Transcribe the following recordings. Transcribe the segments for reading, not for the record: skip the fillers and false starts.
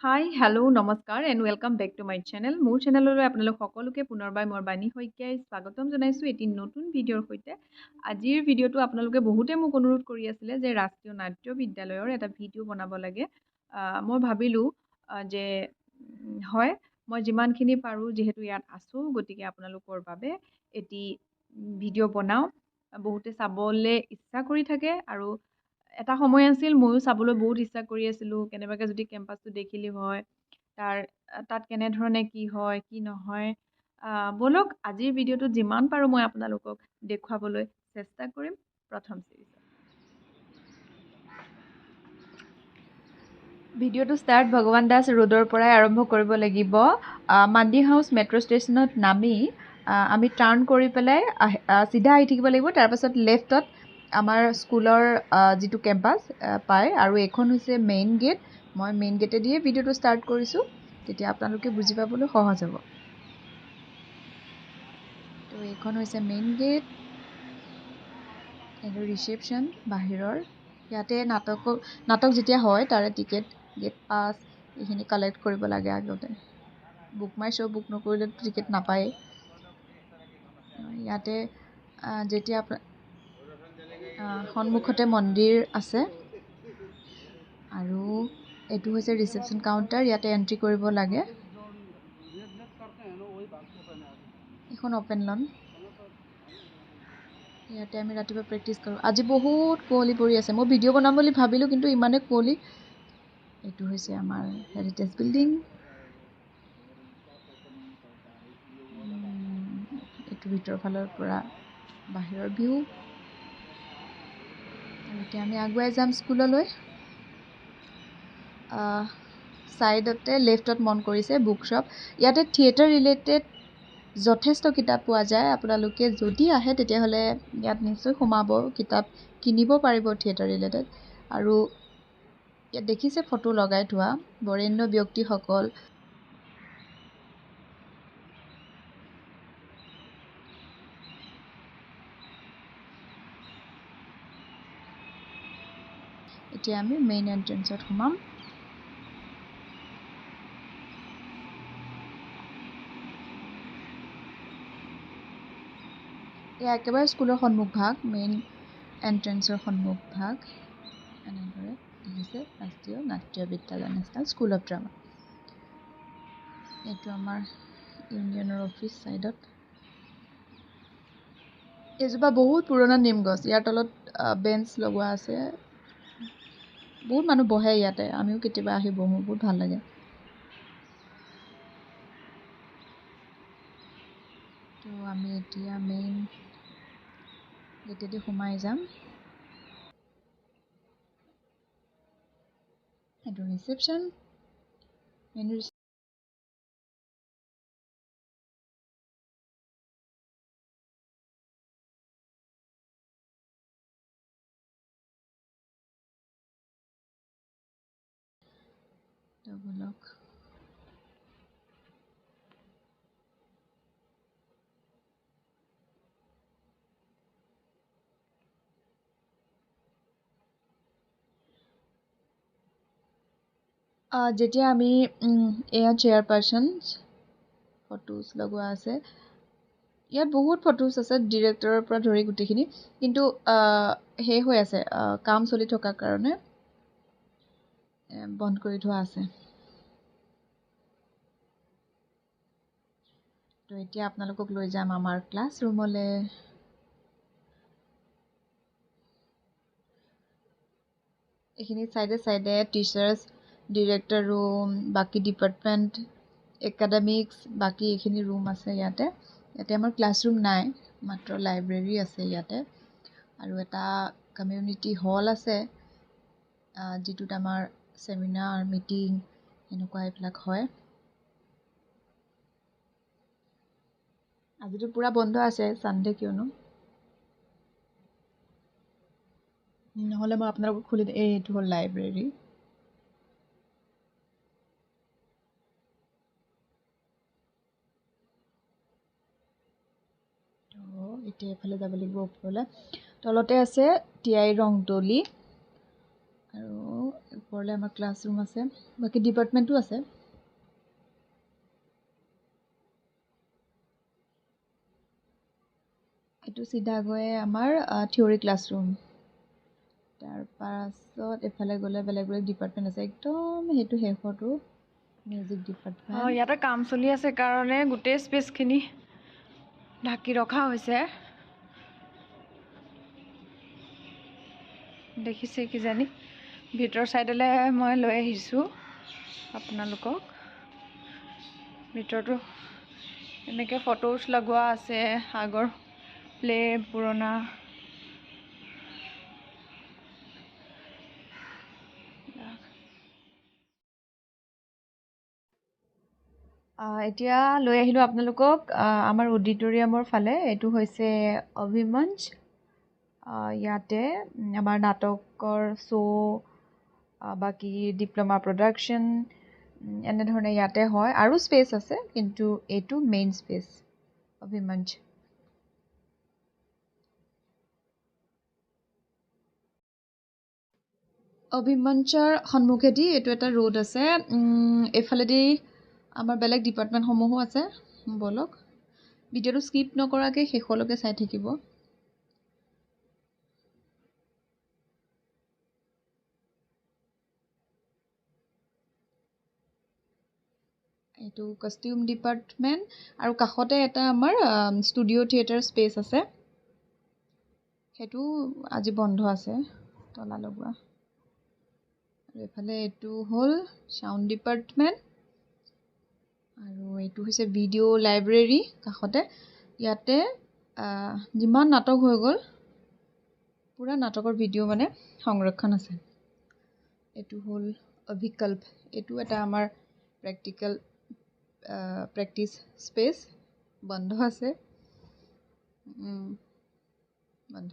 হাই, hello', নমস্কাৰ and welcome back to my channel. মোৰ চেনেললৈ আপোনালোক সকলোকে পুনৰবাৰ মই বাণী শইকীয়াই স্বাগতম জনাইছোঁ এটি নতুন ভিডিঅ'ৰ সৈতে। আজিৰ ভিডিঅ'টো আপোনালোকে বহুতে মোক অনুৰোধ কৰি আছিলে যে ৰাষ্ট্ৰীয় নাট্য বিদ্যালয়ৰ এটা ভিডিঅ' বনাব লাগে। মই ভাবিলোঁ যে হয়, মই যিমানখিনি পাৰোঁ, যিহেতু ইয়াত আছোঁ, গতিকে আপোনালোকৰ বাবে এটি ভিডিঅ' বনাওঁ। বহুতে চাবলৈ ইচ্ছা কৰি থাকে আৰু এটা সময় আছিল ময়ো চাবলৈ বহুত ইচ্ছা কৰি আছিলোঁ, কেনেবাকৈ যদি কেম্পাছটো দেখিলোঁ হয়, তাত কেনেধৰণে কি হয় কি নহয়। ব'লক, আজিৰ ভিডিঅ'টোত যিমান পাৰোঁ মই আপোনালোকক দেখুৱাবলৈ চেষ্টা কৰিম। প্ৰথম চিৰিজত ভিডিঅ'টো ষ্টাৰ্ট ভগৱান দাস ৰোডৰ পৰাই আৰম্ভ কৰিব লাগিব। মাণ্ডি হাউচ মেট্ৰ' ষ্টেচনত নামি আমি টাৰ্ণ কৰি পেলাই চিধা আহি থাকিব লাগিব। তাৰপাছত লেফ্টত আমাৰ স্কুলৰ যিটো কেম্পাছ পায় আৰু এইখন হৈছে মেইন গেট। মই মেইন গেটেদিয়ে ভিডিঅ'টো ষ্টাৰ্ট কৰিছোঁ, তেতিয়া আপোনালোকে বুজি পাবলৈ সহজ হ'ব। তো এইখন হৈছে মেইন গেট, এইটো ৰিচেপশ্যন বাহিৰৰ। ইয়াতে নাটক যেতিয়া হয় তাৰে টিকেট, গেট পাছ এইখিনি কালেক্ট কৰিব লাগে আগতে। বুক মাই শ্ব' বুক নকৰিলে টিকেট নাপায়েই। ইয়াতে যেতিয়া সন্মুখতে মন্দিৰ আছে আৰু এইটো হৈছে ৰিচেপশ্যন কাউণ্টাৰ, ইয়াতে এণ্ট্ৰি কৰিব লাগে। এইখন অ'পেন লন, ইয়াতে আমি ৰাতিপুৱা প্ৰেক্টিছ কৰোঁ। আজি বহুত কুঁৱলী পৰি আছে, মই ভিডিঅ' বনাম বুলি ভাবিলোঁ কিন্তু ইমানেই কুঁৱলী। এইটো হৈছে আমাৰ হেৰিটেজ বিল্ডিং। এইটো ভিতৰৰ ফালৰ পৰা বাহিৰৰ ভিউ। এতিয়া আমি আগুৱাই যাম স্কুললৈ। ছাইডতে লেফ্টত মন কৰিছে বুক শ্বপ, ইয়াতে থিয়েটাৰ ৰিলেটেড যথেষ্ট কিতাপ পোৱা যায়। আপোনালোকে যদি আহে তেতিয়াহ'লে ইয়াত নিশ্চয় সোমাব, কিতাপ কিনিব পাৰিব থিয়েটাৰ ৰিলেটেড। আৰু ইয়াত দেখিছে ফটো লগাই থোৱা বৰেণ্য ব্যক্তিসকল। এতিয়া আমি মেইন এণ্ট্ৰেঞ্চত সোমাম। এয়া একেবাৰে স্কুলৰ সন্মুখভাগ, মেইন এণ্ট্ৰেঞ্চৰ সন্মুখভাগ। এনেদৰে দেখিছে ৰাষ্ট্ৰীয় নাট্য বিদ্যালয়, নেশ্যনেল স্কুল অফ ড্ৰামা। এইটো আমাৰ ইউনিয়নৰ অফিচ ছাইডত। এজোপা বহুত পুৰণা নিম গছ, ইয়াৰ তলত বেঞ্চ লগোৱা আছে, বহুত মানুহ বহে ইয়াতে। আমিও কেতিয়াবা আহি বহোঁ, বহুত ভাল লাগে। তো আমি এতিয়া মেইন গেটেদি সোমাই যাম। এইটো ৰিচেপশ্যন, মেইন। তো ব'লক, যেতিয়া আমি এয়া চেয়াৰপাৰ্চন ফটোজ লগোৱা আছে, ইয়াত বহুত ফটোজ আছে ডিৰেক্টৰৰ পৰা ধৰি গোটেইখিনি, কিন্তু শেষ হৈ আছে, কাম চলি থকাৰ কাৰণে বন্ধ কৰি থোৱা আছে। তো এতিয়া আপোনালোকক লৈ যাম আমাৰ ক্লাছৰুমলৈ। এইখিনি চাইডে চাইডে টিচাৰ্ছ, ডিৰেক্টৰ ৰুম, বাকী ডিপাৰ্টমেণ্ট, একাডেমিক্স, বাকী এইখিনি ৰুম আছে ইয়াতে। ইয়াতে আমাৰ ক্লাছৰুম নাই, মাত্ৰ লাইব্ৰেৰী আছে ইয়াতে। আৰু এটা কমিউনিটি হল আছে, যিটোত আমাৰ চেমিনাৰ, মিটিং এনেকুৱা এইবিলাক হয়। আজিতো পূৰা বন্ধ আছে, ছানডে কিয়নো, নহ'লে মই আপোনালোকক খুলি। এইটো হ'ল লাইব্ৰেৰী। তো এতিয়া এইফালে যাব লাগিব ওপৰলৈ। তলতে আছে টি I Rongtoli আৰু ওপৰলৈ আমাৰ ক্লাছৰুম আছে, বাকী ডিপাৰ্টমেণ্টো আছে। এইটো চিধা গৈ আমাৰ থিয়ৰী ক্লাছৰুম। তাৰপাছত এইফালে গ'লে বেলেগ বেলেগ ডিপাৰ্টমেণ্ট আছে। একদম সেইটো শেষৰটো মিউজিক ডিপাৰ্টমেণ্ট। ইয়াতে কাম চলি আছে কাৰণে গোটেই স্পেচখিনি ঢাকি ৰখা হৈছে, দেখিছে কিজানি। ভিতৰ ছাইডলৈ মই লৈ আহিছোঁ আপোনালোকক। ভিতৰতো এনেকৈ ফটোজ লগোৱা আছে, আগৰ প্লে পুৰণা। এতিয়া লৈ আহিলোঁ আপোনালোকক আমাৰ অডিটৰিয়ামৰ ফালে। এইটো হৈছে অভিমঞ্চ। ইয়াতে আমাৰ নাটকৰ শ্ব', বাকী ডিপ্ল'মা প্ৰডাকশ্যন এনেধৰণে ইয়াতে হয়। আৰু স্পেচ আছে, কিন্তু এইটো মেইন স্পেচ অভিমঞ্চ। অভিমঞ্চৰ সন্মুখেদি এইটো এটা ৰোড আছে। এইফালেদি আমাৰ বেলেগ ডিপাৰ্টমেণ্টসমূহো আছে। ব'লক, ভিডিঅ'টো স্কিপ নকৰাকৈ শেষলৈকে চাই থাকিব। এইটো কষ্টিউম ডিপাৰ্টমেণ্ট আৰু কাষতে এটা আমাৰ ষ্টুডিঅ' থিয়েটাৰ স্পেচ আছে, সেইটো আজি বন্ধ আছে, তলা লগোৱা। আৰু এইফালে এইটো হ'ল চাউণ্ড ডিপাৰ্টমেণ্ট আৰু এইটো হৈছে ভিডিঅ' লাইব্ৰেৰী কাষতে। ইয়াতে যিমান নাটক হৈ গ'ল পূৰা নাটকৰ ভিডিঅ' মানে সংৰক্ষণ আছে। এইটো হ'ল অভিকল্প, এইটো এটা আমাৰ প্ৰেক্টিকেল প্ৰেক্টিচ স্পেচ, বন্ধ আছে, বন্ধ।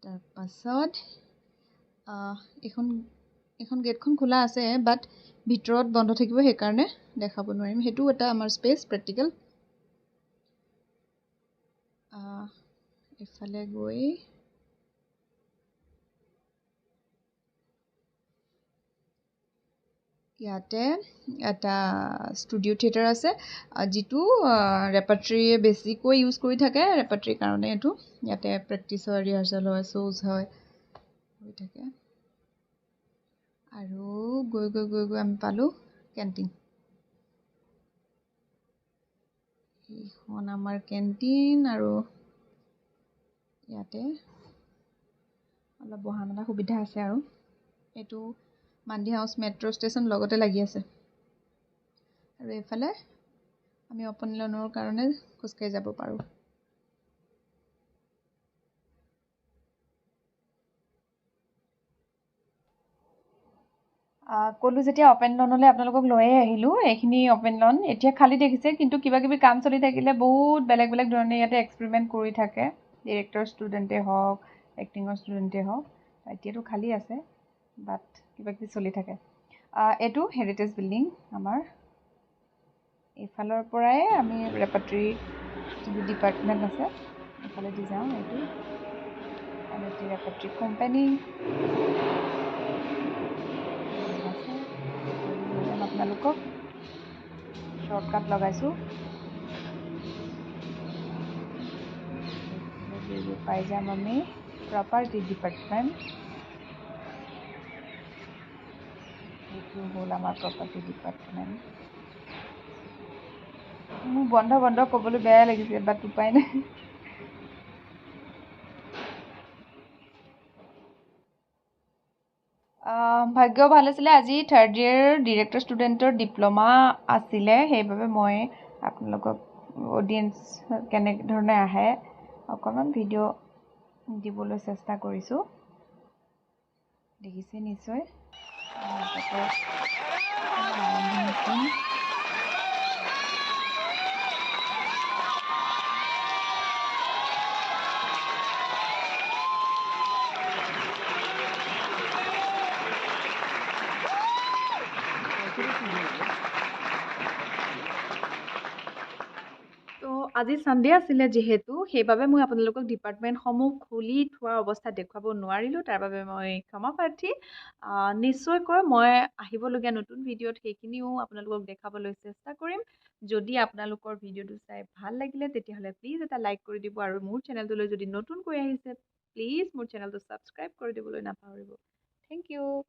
তাৰপাছত এইখন গেটখন খোলা আছে, বাট ভিতৰত বন্ধ থাকিব, সেইকাৰণে দেখাব নোৱাৰিম। সেইটো এটা আমাৰ স্পেচ প্ৰেক্টিকেল। এইফালে গৈ ইয়াতে এটা ষ্টুডিঅ' থিয়েটাৰ আছে, যিটো ৰেপাৰ্টৰীয়ে বেছিকৈ ইউজ কৰি থাকে। ৰেপাৰ্টৰীৰ কাৰণে এইটো ইয়াতে প্ৰেক্টিচ হয়, ৰিহাৰ্চেল হয়, শ্ব'জ হয়, হৈ থাকে। আৰু গৈ গৈ গৈ গৈ আমি পালোঁ কেণ্টিন। এইখন আমাৰ কেণ্টিন আৰু ইয়াতে অলপ বহা মেলা সুবিধা আছে। আৰু এইটো মাণ্ডি হাউচ মেট্ৰ' ষ্টেচন লগতে লাগি আছে। আৰু এইফালে আমি অপেন লনৰ কাৰণে খোজকাঢ়ি যাব পাৰোঁ। ক'লোঁ যেতিয়া অপেন লনলৈ আপোনালোকক লৈয়ে আহিলোঁ। এইখিনি অপেন লন এতিয়া খালী দেখিছে, কিন্তু কিবা কিবি কাম চলি থাকিলে বহুত বেলেগ বেলেগ ধৰণে ইয়াতে এক্সপেৰিমেণ্ট কৰি থাকে, ডিৰেক্টৰ ষ্টুডেণ্টে হওক, এক্টিঙৰ ষ্টুডেণ্টে হওক। এতিয়াতো খালী আছে, বাট কিবা কিবি চলি থাকে। এইটো হেৰিটেজ বিল্ডিং আমাৰ। এইফালৰ পৰাই আমি ৰেপাৰ্টৰী যিটো ডিপাৰ্টমেণ্ট আছে এইফালেদি যাওঁ। এইটো ৰেপাৰ্টৰী কোম্পানী আছে। আপোনালোকক শ্বৰ্টকাট লগাইছোঁ, পাই যাম আমি প্ৰপাৰ্টি ডিপাৰ্টমেণ্ট। এইটো হ'ল আমাৰ প্ৰপাৰ্টি ডিপাৰ্টমেণ্ট। মোৰ বন্ধ বন্ধ ক'বলৈ বেয়া লাগিছে, বাট উপায় নাই। ভাগ্য ভাল আছিলে, আজি থাৰ্ড ইয়েৰ ডিৰেক্টৰ ষ্টুডেণ্টৰ ডিপ্ল'মা আছিলে, সেইবাবে মই আপোনালোকক অডিয়েঞ্চ কেনেধৰণে আহে অকণমান ভিডিঅ' দিবলৈ চেষ্টা কৰিছোঁ। দেখিছে নিশ্চয়। তো আজি ছানডে আছিলে যিহেতু, সেইবাবে মই আপোনালোকক ডিপাৰ্টমেণ্টসমূহ খুলি থোৱা অৱস্থাত দেখুৱাব নোৱাৰিলোঁ, তাৰ বাবে মই ক্ষমা প্ৰাৰ্থী। নিশ্চয়কৈ মই আহিবলগীয়া নতুন ভিডিঅ'ত সেইখিনিও আপোনালোকক দেখাবলৈ চেষ্টা কৰিম। যদি আপোনালোকৰ ভিডিঅ'টো চাই ভাল লাগিলে, তেতিয়াহ'লে প্লিজ এটা লাইক কৰি দিব আৰু মোৰ চেনেলটোলৈ যদি নতুনকৈ আহিছে, প্লিজ মোৰ চেনেলটো ছাবস্ক্ৰাইব কৰি দিবলৈ নাপাহৰিব। Thank you.